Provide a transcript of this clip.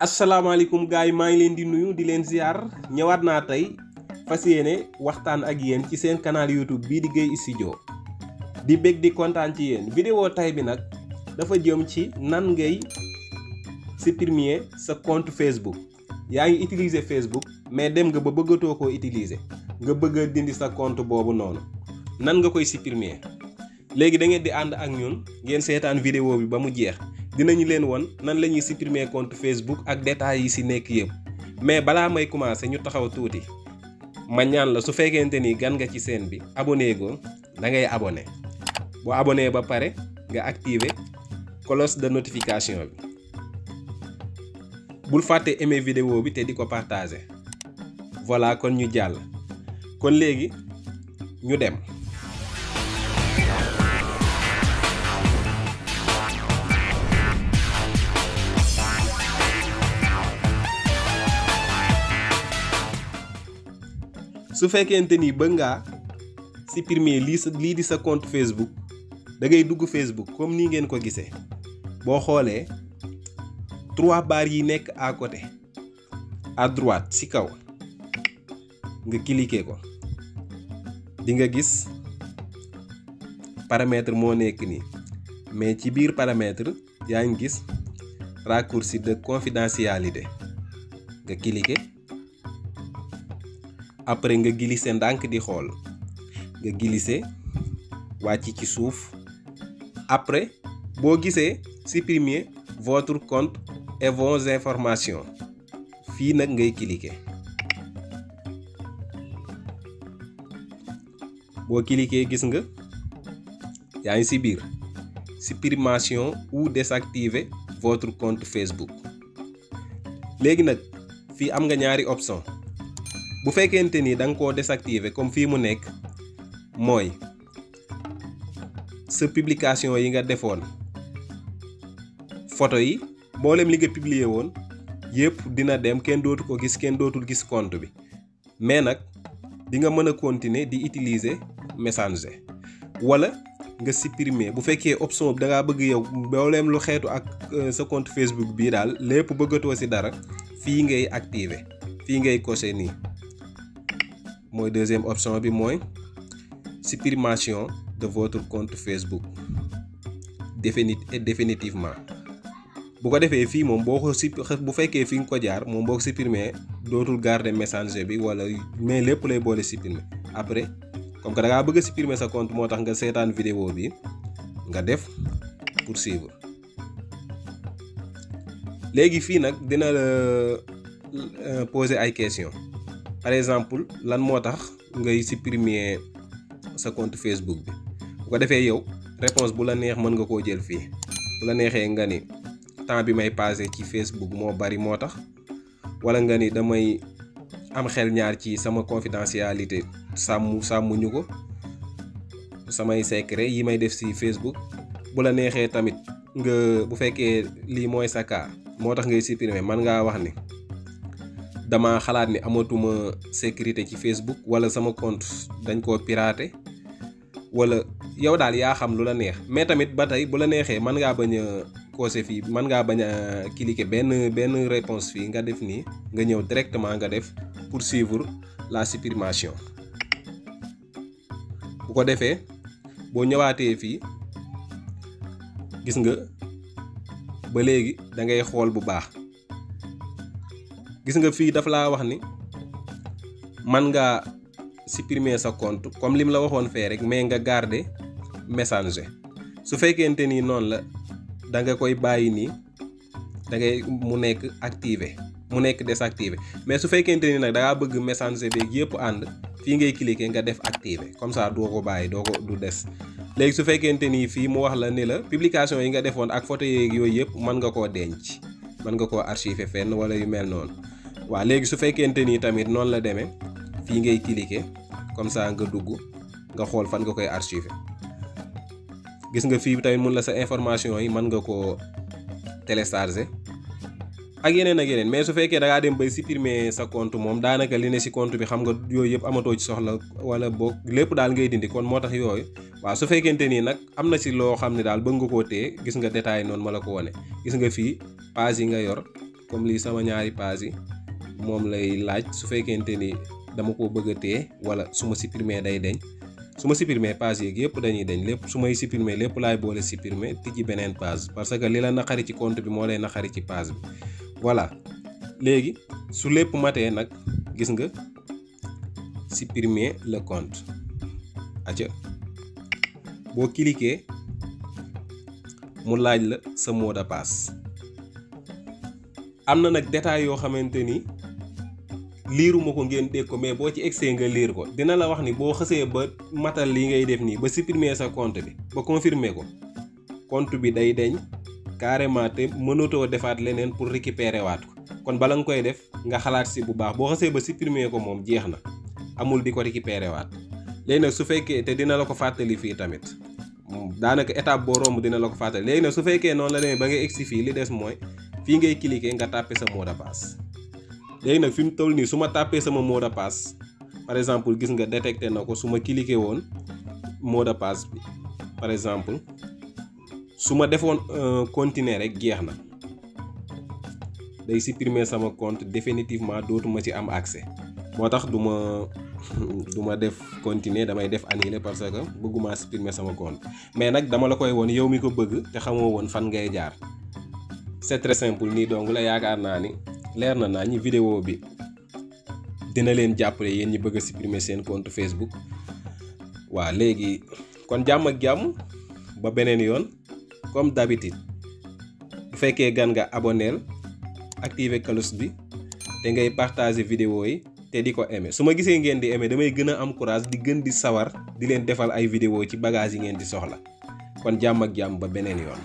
asalaamaaleykum gars yi maa ngi leen di nuyu di leen ziar ñëwaat naa tey fas yéene waxtaan ak yéen ci seen canal YouTube bii di Gueye Studio di bég di kontaan ci yéen. vidéo tay bi nag dafa jëm ci nan ngay supprimer sa compte Facebook. yaa ngi utiliser Facebook mais dem nga ba bëggatoo koo utiliser nga bëgg a dindi sa compte boobu noonu nan nga koy supprimer. léegi da ngeen di ànd ak ñun ngeen seetaan vidéo bi ba mu jeex. dinañu leen won nan la ñuy supprimer compte Facebook ak détails yi ci nekk yëpp mais balaa may commencer ñu taxaw tuuti ma ñaan la su fekkente ni gan nga ci chaîne bi abonné go da ngay abonné boo abonné ba pare nga activer cloche de notification bi bul fàtte aimer vidéo bi te di ko partager voilà kon ñu jàll kon léegi ñu dem. su fekkente ni bëgg ngaa supprimer lii di sa compte Facebook da ngay dugg Facebook comme nii ngeen ko gisee boo xoolee 3 barres yi nekk à côté à droite ci kaw nga cliquer ko di nga gis paramètre moo nekk nii mais ci biir paramètre yaa ngi gis raccourci de confidentialité nga cliquer. après nga glisser ndànk di xool nga glisser wàcc ci suuf après boo gisee supprimer votre compte et vos informations fii nag ngay cliquer boo cliquer gis nga yaa ngi ci biir suppression ou désactiver votre compte Facebook. léegi nag fii am nga ñaari option bu fekkente ni da nga koo désactiver comme fii mu nekk mooy sa publication yi nga defoon photo yi mboolem li nga publier woon yëpp dina dem kenn dootu ko gis kenn dootul gis compte bi mais nag di nga mën a continuer di utiliser Messenger wala nga supprimer bu fekkee option da ngaa bëgg yow mboolem lu xeetu ak sa compte Facebook bii daal lépp bëggatoo ci dara fii ngay activer fii ngay cocher nii. mooy deuxième option bi mooy suppression de votre compte Facebook définitivement bu ko defee fii moom boo ko bu fekkee fi nga ko jaar moom boo ko supprimer dootul garder Messenger bi wala mais lépp lay boole supprimer après comme que da ngaa bëgg a supprimer sa compte moo tax nga seetaan vidéo bi nga def poursuivre. léegi fii nag dina la poser ay questions. par exemple lan moo tax ngay supprimer sa compte Facebook bi bu ko defee yow réponse bu la neex mën nga koo jël fii bu la neexee nga ni temps bi may passé ci Facebook moo bari moo tax wala nga ni damay am xel ñaar ci sama confidentialité sàmmuñu ko samay secret yi may def ci Facebook bu la neexee tamit nga bu fekkee lii mooy sa cas moo tax ngay supprimer mën ngaa wax ni dama xalaat ni amatuma sécurité ci Facebook wala sama compte dañ koo pirater wala yow daal yaa xam lu la neex mais tamit ba tey bu la neexee mën ngaa bañ a cocher fii mën ngaa bañ a cliquer benn réponse fii nga def nii nga ñëw directement nga def poursuivre la suppression bu ko defee boo ñëwaatee fii gis nga ba léegi da ngay xool bu baax. gis nga fii dafa laa wax ni man nga supprimer sa compte comme lim la waxoon fee rek mais nga garder Messenger su fekkente ni noonu la da nga koy bàyyi nii da ngay mu nekk activé mu nekk désactivé mais su fekkente ni nag da ngaa bëgg Messenger beeg yëpp ànd fii ngay cliquer nga def activé comme ça doo ko bàyyi du des. léegi su fekkente ni fii mu wax la ni la publication yi nga defoon ak photo yeeg yooyu yëpp mën nga koo denc. mën nga koo archiver fenn wala yu mel noonu waaw léegi su fekkente ni tamit noonu la demee fii ngay cliquer comme ça nga dugg nga xool fan nga koy archiver gis nga fii tamit mun la sa information yi mën nga koo télécharger ak yeneen mais su fekkee da ngaa dem bay supprimer sa compte moom daanaka li ne ci compte bi xam nga yooyu yëpp amatoo ci soxla wala boog lépp daal ngay dindi kon moo tax yooyu waaw su fekkente nii nag am na ci loo xam ne daal bëgg nga koo téye gis nga détail noonu ma la ko wone gis nga fii page yi nga yor comme lii sama ñaari page yi moom lay laaj su fekkente ni dama ko bëgg a téye wala su ma supprimer day deñ su ma supprimer page yeeg yëpp dañuy deñ lépp su may supprimer lépp laay boole supprimer tijji beneen page parce que li la naqari ci compte bi moo lay naqari ci page bi voilà léegi su lépp matee nag gis nga supprimer le compte aca boo cliquer mu laaj la sa mot de passe am na nag détail yoo xamante ni liiruma ko ngeen dégg ko mais boo ci egsee nga liir ko dina la wax ni boo xësee ba matal li ngay def nii ba supprimer sa compte bi ba confirmer ko compte bi day deñ carrément te mënatoo defaat leneen pour récupérer waat ko kon bala nga koy def nga xalaat si bu baax boo xësee ba supprimer ko moom jeex na amul di ko récupérer waat léegi nag su fekkee te dina la ko fàttali fii tamit daanaka étape boo romb dina la ko fàttali léegi nag su fekkee noonu la demee ba nga egsi fii li des mooy fii ngay cliquer nga tàppe sa mot de passe léegi nag fi mu toll nii su ma tàppee sama mot de passe par exemple gis nga détecté na ko su ma cliquer woon mot de passe bi par exemple su ma defoon continuer rek jeex na day supprimer sama compte définitivement dootuma ci am accès moo tax du ma def continuer damay def annuler parce que bëgguma supprimer sama compte mais nag dama la koy woon yow mi ko bëgg te xamoo woon fan ngay jaar c'est très simple nii donc la yaakaar naa ni leer na naa ñi vidéo bi dina leen jàppale yéen ñi bëgg a supprimer seen compte Facebook waa léegi kon jàmm ak jàmm ba beneen yoon comme d'habitude bu fekkee gan nga abonneel activer cloche bi te ngay partager vidéo yi te di ko aimer su ma gisee ngeen di aimer damay gën a am courage di gën di sawar di leen defal ay vidéo ci bagage yi ngeen di soxla kon jàmm ak jàmm ba beneen yoon